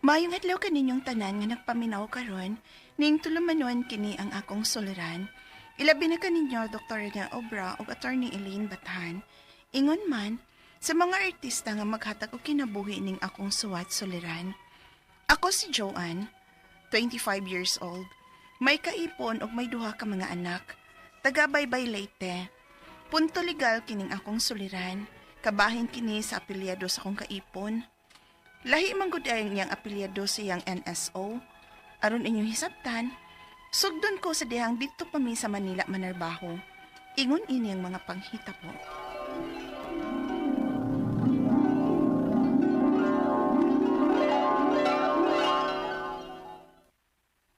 Maayong adlaw kaninyong tanan nga nagpaminaw karon, ning tulumanon kini ang akong suliran. Ilabi na kaninyo Dr. Rene Obra ug Attorney Elaine Bathan. Ingon man sa mga artista nga maghatag og kinabuhi ning akong suwat suliran. Ako si Joanne, 25 years old. May kaipon ug may duha ka mga anak. Taga Baybay, Leyte. Punto legal kining akong suliran. Kabahin kini sa apelyado sa akong kaipon. Lahi man gud ay niyang apelyado sa iyang NSO. Aron inyong hisabtan, sugdon ko sa dihang didto pa mi sa Manila manarbaho. Ingon ini ang mga panghita po.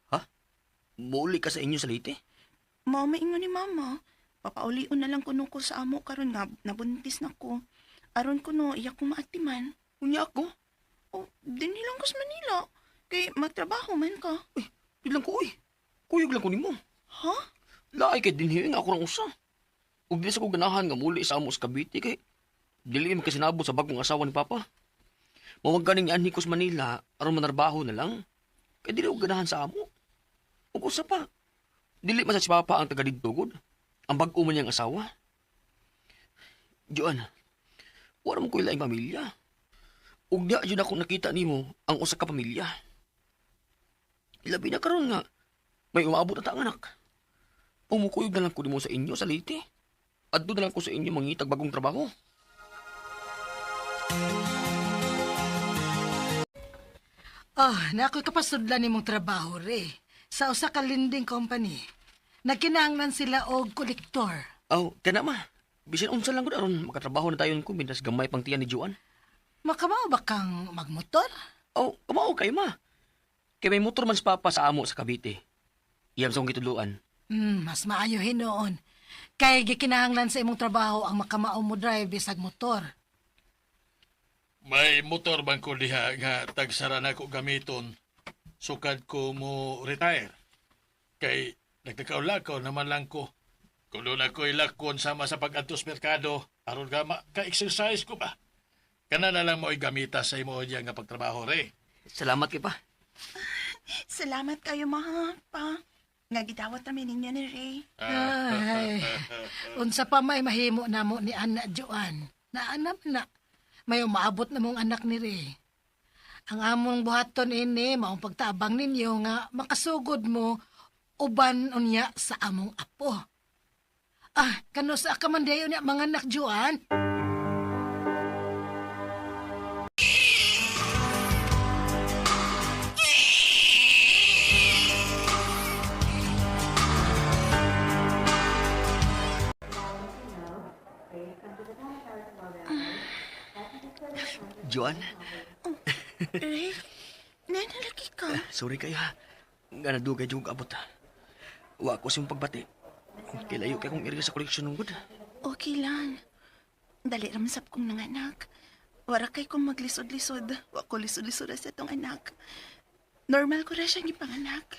Ha? Muuli ka sa inyo sa Leyte? Mao maingon ni mama. Papaulion na lang kuno ko sa amo karon nga nabuntis na ko. Aron kuno iya kong maatiman. Unya ako? O, dinhi lang ko sa Manila. Kay magtrabaho man ka. Uy, bilang ko uy. Kuyog lang ko nimo. Ha? Laay kay dinhi nga ako rang usa. Ug di sa ko ganahan nga muli sa amo sa Cavite kay dili man kasinabot sa bagong asawa ni Papa. Mawag ganing nianhi ko sa Manila aron manarbaho na lang. Kay dili ko ganahan sa amo. Ug usa pa, dili man sa si Papa ang taga didto gud. Ang bag-o man niyang asawa. Joan, wala mo ko ilaing pamilya. Ug diha jud ako nakita nimo ang usa ka pamilya. Ilabi na karon nga may umaabot na ta ang anak. Pumukuyog na lang ko nimo sa inyo sa Leyte. Adto na lang ko sa inyo mangitag bagong trabaho. Oh, na ako'y kapasudlan nimong trabaho, re. Sa usa ka lending company. Nagkinahanglan sila og kolektor. Aw, kana ma. Bisan unsa lang gud aron makatrabaho na tayon ko mintas gamay pang tiyan ni Joan. Makamao ba kang magmotor? Aw, kamao kay ma. Kay may motor man si Papa sa amo sa Cavite. Iyam sa akong gitudloan. Mas maayo hinuon. Kay gikinahanglan sa imong trabaho ang makamao mo drive bisag motor. May motor bang ko diha nga tagsara na ko gamiton sukad ko mo retire. Kay nagtakaw-lakaw naman lang ko. Kung doon ako ilakon sama sa pag-adtos merkado, aron ka ka-exercise ko ba? Kana na lang mo'y gamita sa imo diya nga pagtrabaho, re. Salamat kay pa. Salamat kayo ma, pa. Nga gidawat namin ninyo ni Ray. Ay, unsa pa may mahimo namo ni Ana Joan. Naanam na. May umaabot na mong anak ni Ray. Ang among buhaton ini, maong pagtabang ninyo nga makasugod mo uban unya sa among apo. Ah, kano sa ka man dayon niya mga anak Joan? Joan, Ray, nanalaki ka. sorry kayo ha. Nga nadugay jud abot. Wa ko sa imong pagbati. Kay layo kay kong area sa koleksyon ng gud. Okay lang. Dali ramsap kong nanganak. Wara kay kong maglisod-lisod. Wa ko lisod-lisod sa itong anak. Normal ko ra siyang ipanganak.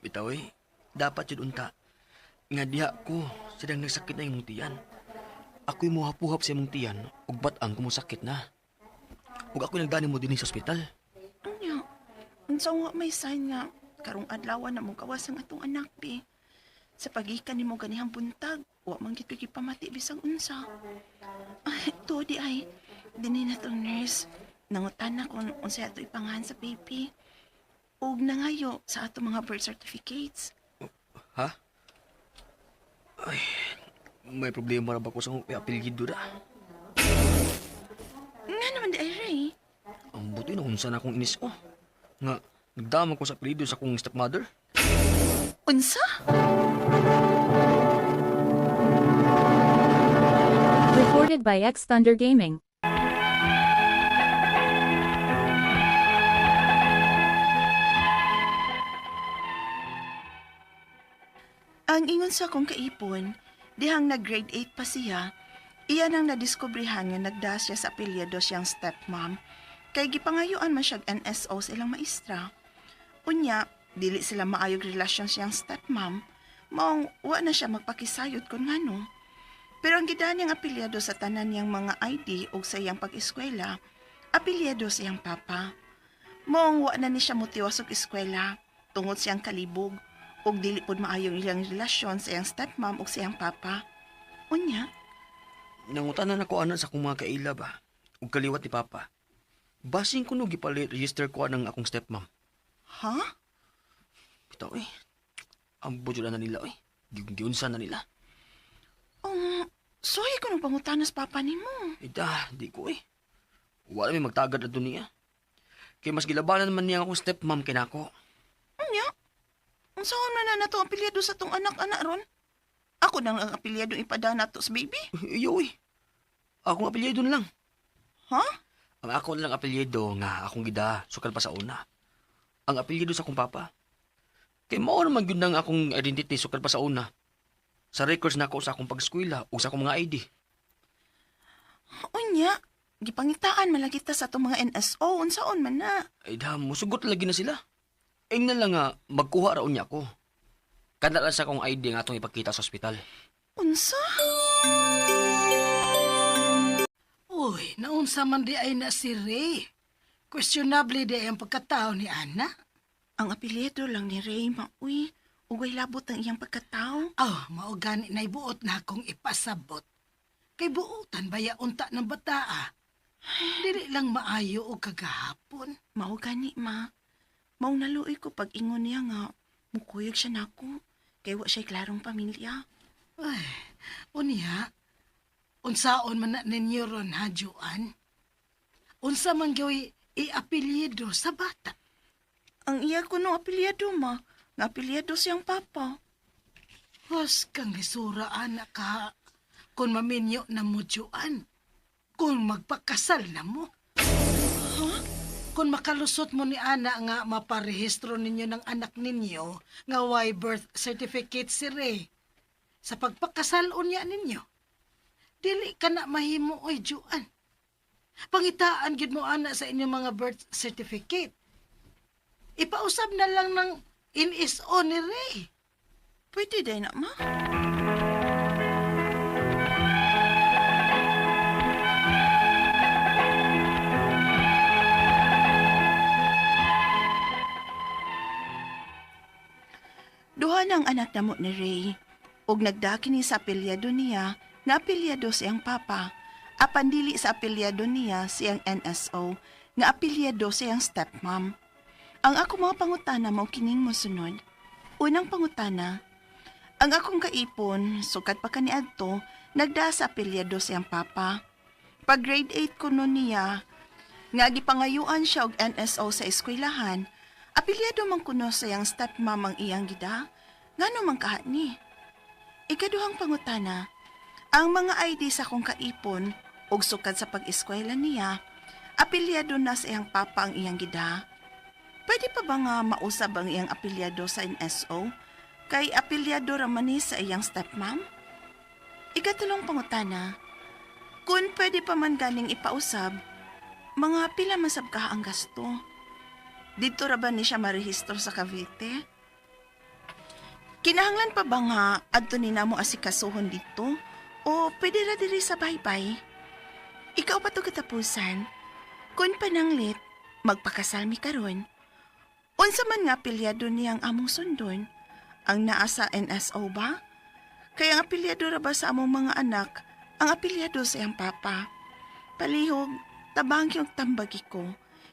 Bitaw eh, dapat jud unta. Nga diha ko, sidang nagsakit na imong tiyan. Ako'y muhapuhap sa imong tiyan, ug bat-ang kumusakit na. Ug ako'y nagdani mo dinhi sa ospital. Unya, unsa nga may sign nga karong adlaw na mo gawas ang atong anak bi. Sa pagikan nimo ganihang buntag, wa man gid ko gipamati bisag unsa. Ay, to di ay dinhi na tong nurse. Nangutan na kung unsa ato ipangahan sa baby. Ug nangayo sa ato mga birth certificates. Ha? Ay, may problema ra ba ko sa akong apelyido da? Nga naman di ay Ray. Ang buti na unsa na akong inis ko. Nga, nagdamag ko sa apelyido sa akong stepmother. Unsa? Recorded by X Thunder Gaming. Ang ingon sa akong kaipon, dihang nag-grade 8 pa siya, iyan ang nadiskubrehan nga nagda siya sa apelyido siyang stepmom, kay gipangayuan man siyag NSO sa ilang maestra. Unya, dili sila maayog relasyon siyang stepmom, maong wa na siya magpakisayod kung ngano. Pero ang gidaan niyang apelyido sa tanan niyang mga ID o sa iyang pag-eskwela, apelyido sa iyang papa. Moong wa na ni siya motiwas og eskwela tungod siyang kalibog ug dili pud maayong iyang relasyon sa iyang stepmom ug sa iyang papa. Unya, Nangutana na ko ana sa akong mga kaila ba ug kaliwat ni Papa. Basin ko no gipalit register ko anang akong stepmom. Ha? Bitaw eh. Ang budyo na nila eh. Giunsa na nila. Sorry ko nung pangutana sa papa nimo. Ida, di ko eh. Wala may magtagad na doon niya. Kaya mas gilabanan man niya akong stepmom kinako. Unya? Unsaon man na nato ang apelyado sa tong anak-anak ron? Ako nang ang apelyado ipadana to sa baby. Iyo eh. Akong apelyido na lang. Ha? Ang ako na lang apelyido nga akong gida sukal pa sa una. Ang apelyido sa akong papa. Kay mao naman gyud nang akong identity sukal pa sa una. Sa records nako sa akong pag-eskwela ug sa akong mga ID. Unya, gipangitaan man lang kita sa atong mga NSO unsaon man na. Ay da, musugot lagi na sila. Ingnan lang nga, magkuha raon niya ako. Kada lang sa akong ID nga atong ipakita sa ospital. Unsa? Uy, naunsa man di ay na si Ray. Questionable di ay ang pagkatao ni Ana. Ang apelyido lang ni Ray maoy ugay labot ang iyang pagkatao. Oh, mao gani na ibuot na akong ipasabot. Kay buotan baya unta ng bataa. Dili lang maayo o kagahapon. Mao gani ma. Mao naluoy ko pag ingon niya nga mukuyog siya nako kay wa siya klarong pamilya. Ay, unya, unsaon man na ninyo ron ha, Joan? Unsa man gyoy iapelyido sa bata? Ang iya ko no apelyido ma, nga apelyido siyang papa. Was kang lisura, anak ka. Kung maminyo na mo, Joan. Kung magpakasal na mo. Kung makalusot mo ni Ana nga maparehistro ninyo ng anak ninyo nga way birth certificate si Ray. Sa pagpakasal unya ninyo. Dili ka na mahimo oy Joan. Pangitaan gid mo ana sa inyong mga birth certificate. Ipausab na lang ng NSO ni Ray. Pwede din na ma. Duha na ang anak namo ni Ray. Ug nagdaki ni sa apelyado niya nga apelyado siyang papa. Apan dili sa apelyado niya siyang NSO nga apelyado siyang stepmom. Ang ako mga pangutana mao kining mosunod. Unang pangutana, ang akong kaipon, sukat pa kaniadto, nagda sa apelyado siyang papa. Pag grade 8 ko nun niya, nga gipangayuan siya og NSO sa eskwelahan, apelyado man kuno sa iyang stepmom ang iyang gida, ngano man kaha ni? Ikaduhang pangutana, ang mga ID sa akong kaipon ug sukad sa pag-eskwela niya, apelyado na sa iyang papa ang iyang gida. Pwede pa ba nga mausab ang iyang apelyado sa NSO? Kay apelyado ra man ni sa iyang stepmom? Ikatulong pangutana, kung pwede pa man ganing ipausab, mga pila man sab ka ang gasto. Dito ra ba ni siya marehistro sa Cavite? Kinahanglan pa ba nga adto ni namo asikasuhon dito o pwede ra diri sa baybay? Ikaw pa to katapusan. Kung pananglit, magpakasal mi karon. Unsa man nga apelyado niyang among sundon? Ang naa sa NSO ba? Kaya ang apelyado ra ba sa among mga anak, ang apelyado sa iyang papa? Palihog, tabang yung tambagi ko.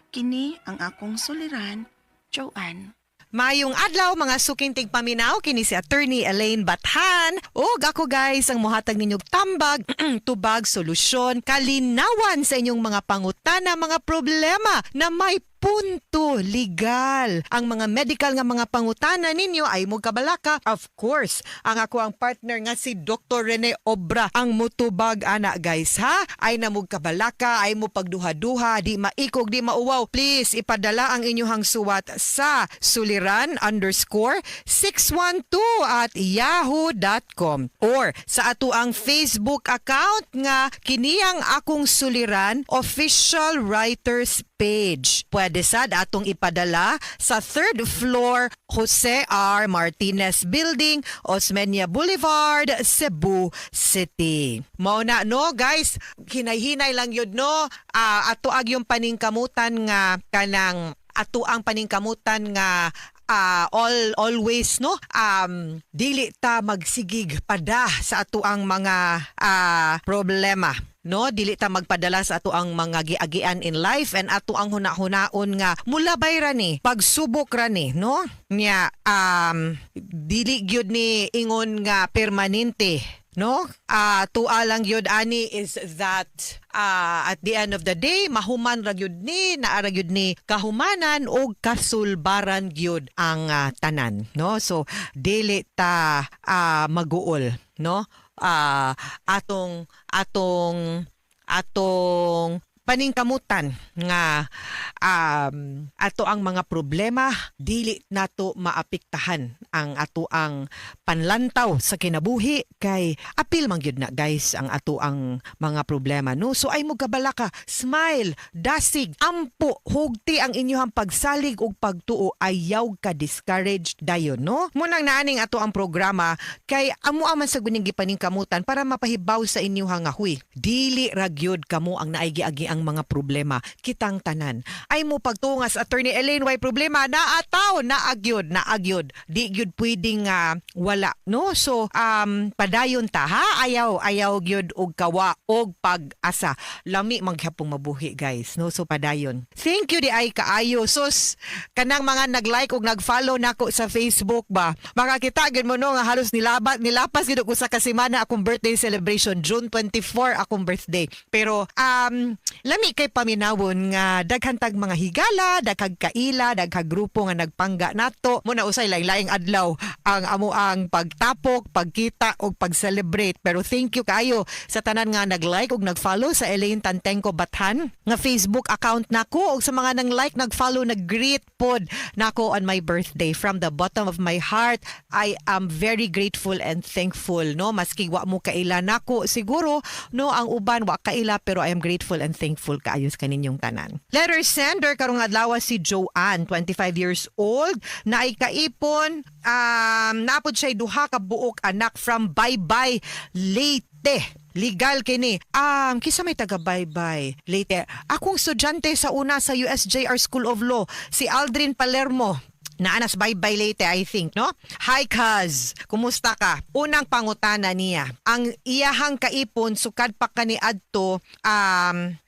Kini ang akong suliran, Joanne. Mayong adlaw mga suking tigpaminaw kini si Attorney Elaine Bathan. Ug ako guys ang mohatag ninyong tambag, tubag, solusyon, kalinawan sa inyong mga pangutana, mga problema na may punto legal. Ang mga medical nga mga pangutana ninyo ay mo kabalaka. Of course, ang ako ang partner nga si Dr. Rene Obra ang mutubag ana guys ha. Ay na mo kabalaka, ay mo pagduha-duha, di maikog, di mauwaw. Please ipadala ang inyong suwat sa suliran_612@yahoo.com or sa ato ang Facebook account nga kiniyang akong suliran official writers page. Pwede sad atong ipadala sa third floor Jose R. Martinez Building, Osmeña Boulevard, Cebu City. Mao na no guys, hinay-hinay lang yun no. Ato ag yung paningkamutan nga kanang Ato ang paningkamutan nga always, no, dili ta magsigig pada sa ato ang mga problema, no? Dili ta magpadala sa ato ang mga giagian in life and ato ang hunahunaon nga mulabay ra ni, pagsubok ra ni, no? Nya dili gyud ni ingon nga permanente, no? Tuwa lang gyud ani is that at the end of the day, mahuman ra gyud ni, naa ra gyud ni kahumanan og kasulbaran gyud ang tanan, no? So dili ta maguol, no? Atong paningkamutan nga ato ang mga problema dili nato maapektahan ang ato ang panlantaw sa kinabuhi kay apil man gyud na, guys, ang ato ang mga problema, no? So ay mo kabala ka, smile, dasig, ampo, hugti ang inyong pagsalig ug pagtuo. Ayaw ka discouraged dayon, no? Munang naaning ato ang programa kay amo man sa guning gipaningkamutan para mapahibaw sa inyo nga huy, dili ra gyud kamo ang naay giagi ang mga problema, kitang tanan. Ay mo pagtungas, "Attorney Elaine, way problema?" Naataw, naagyod, naagyod. Di gyud pwedeng wala, no? So padayon ta ha, ayaw ayaw gyud og kawa og pag-asa. Lami mangyapong mabuhi, guys, no? So padayon. Thank you di ay kaayo. Sus, kanang mga nag-like ug nag-follow nako sa Facebook ba, makakita gyud mo, no, nga halos nilabat nilapas gyud ko sa kasemana akong birthday celebration. June 24 akong birthday, pero lami kay paminawon nga daghan tag mga higala, daghang kaila, daghang grupo nga nagpangga nato. Mo na usay laing-laing adlaw ang amo ang pagtapok, pagkita ug pag-celebrate. Pero thank you kaayo sa tanan nga nag-like ug nag-follow sa Elaine Tantengco Bathan nga Facebook account nako ug sa mga nang like, nag-follow, nag-greet pod nako on my birthday. From the bottom of my heart, I am very grateful and thankful, no? Maski wa mo kaila nako siguro, no, ang uban wa kaila, pero I am grateful and thankful kaayo sa kaninyong tanan. Letter sender karong adlaw si Joanne, 25 years old, na ay kaipon, napod siya duha ka buok anak from Baybay, Leyte. Legal kini. Kisa may taga Baybay, Leyte? Akong estudyante sa una sa USJR School of Law, si Aldrin Palermo. Naanas Baybay Leyte, I think, no? Hi, Kaz. Kumusta ka? Unang pangutana niya. Ang iyahang kaipon, sukad pa kani adto,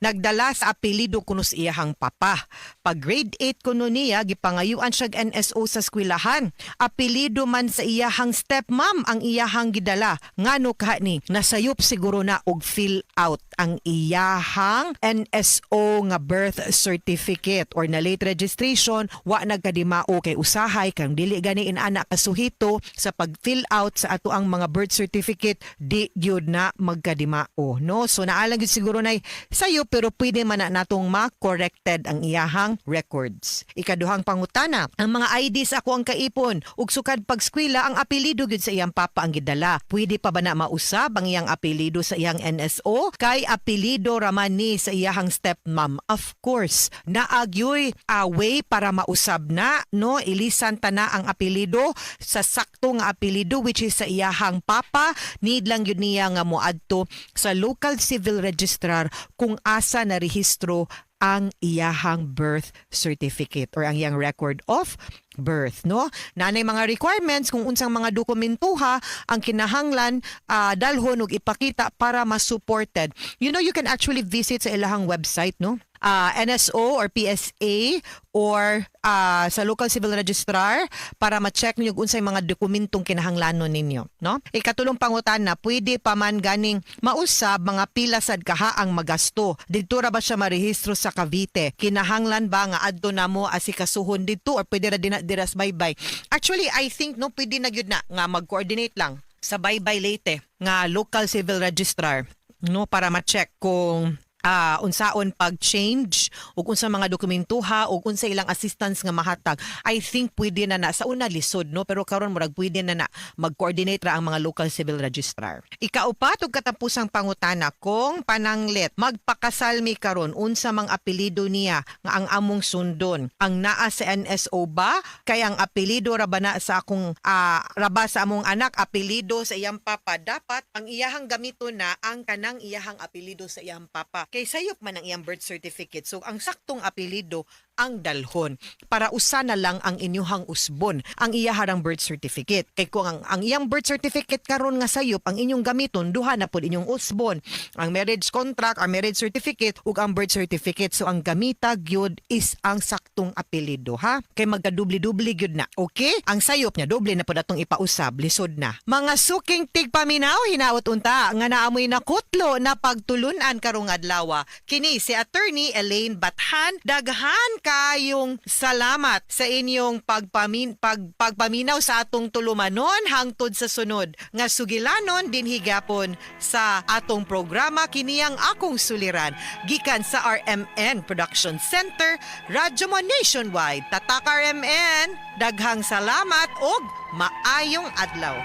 nagdala sa apelido kuno sa iyahang papa. Pag grade 8 kuno niya, gipangayuan siya NSO sa eskwelahan. Apelido man sa iyahang stepmom ang iyahang gidala. Ngano kaha ni? Nasayop siguro na og fill out ang iyahang NSO nga birth certificate or na late registration, wa nagkadimao kay usahay kang dili gani inana kasuhito sa pag-fill out sa ato ang mga birth certificate, di gyud na magkadimao, no? So naalang gyud siguro nay sayo, pero pwede man na natong ma-corrected ang iyahang records. Ikaduhang pangutana, ang mga IDs ako ang kaipon ug sukad pagskwela ang apelyido gyud sa iyang papa ang gidala. Pwede pa ba na mausab ang iyang apelyido sa iyang NSO kay apelyido raman ni sa iyahang stepmom? Of course, naagyoy a way para mausab na, no? Ilisan ta na ang apelyido sa sakto nga apelyido, which is sa iyahang papa. Need lang yun niya nga moadto sa local civil registrar kung asa na rehistro ang iyahang birth certificate or ang iyang record of birth, no? Nanay mga requirements kung unsang mga dokumentuha ang kinahanglan dalhon ug ipakita para ma-supported. You can actually visit sa ilahang website, no, NSO or PSA or sa local civil registrar para ma-check niyo kung unsay mga dokumentong kinahanglanon ninyo, no? Ikatulong pangutana, pwede pa man ganing mausab, mga pila sad kaha ang magasto? Didto ra ba siya marehistro sa Cavite? Kinahanglan ba nga adto na mo asikasuhon didto or pwede ra din na dira sa Baybay? Actually, I think, no, pwede na gyud na nga mag-coordinate lang sa Baybay Leyte nga local civil registrar, no, para ma-check kung unsaon pag-change ug unsa mga dokumentuha ug unsa ilang assistance nga mahatag. I think pwede na na. Sa una lisod, no, pero karon murag pwede na na mag-coordinate ra ang mga local civil registrar. Ikaupat ug katapusang pangutana, kung pananglit magpakasal mi karon, unsa mang apelyido niya nga ang among sundon? Ang naa sa NSO ba? Kay ang apelyido ra ba na sa akong ra ba sa among anak apelyido sa iyang papa? Dapat ang iyahang gamiton na ang kanang iyahang apelyido sa iyang papa kay sayop man ang iyang birth certificate. So ang saktong apelyido ang dalhon para usa na lang ang inyuhang usbon, ang iyaharang birth certificate. Kay kung ang iyang birth certificate karon nga sayop ang inyong gamiton, duha na pud inyong usbon, ang marriage contract or marriage certificate ug ang birth certificate. So ang gamita gyud is ang saktong apelyido, ha, kay magkadubli-dubli gyud na. Okay, ang sayop niya doble na pud atong ipausab, lisod na. Mga suking tigpaminaw, hinaot unta nga naamoy nakutlo na pagtulunan karong adlaw. Kini si Attorney Elaine Bathan. Daghan kayong salamat sa inyong pagpaminaw sa atong tulumanon. Hangtod sa sunod nga sugilanon dinhi gapon sa atong programa, kiniyang Akong Suliran, gikan sa RMN Production Center, Radyo Mo Nationwide. Tatak RMN. Daghang salamat og maayong adlaw.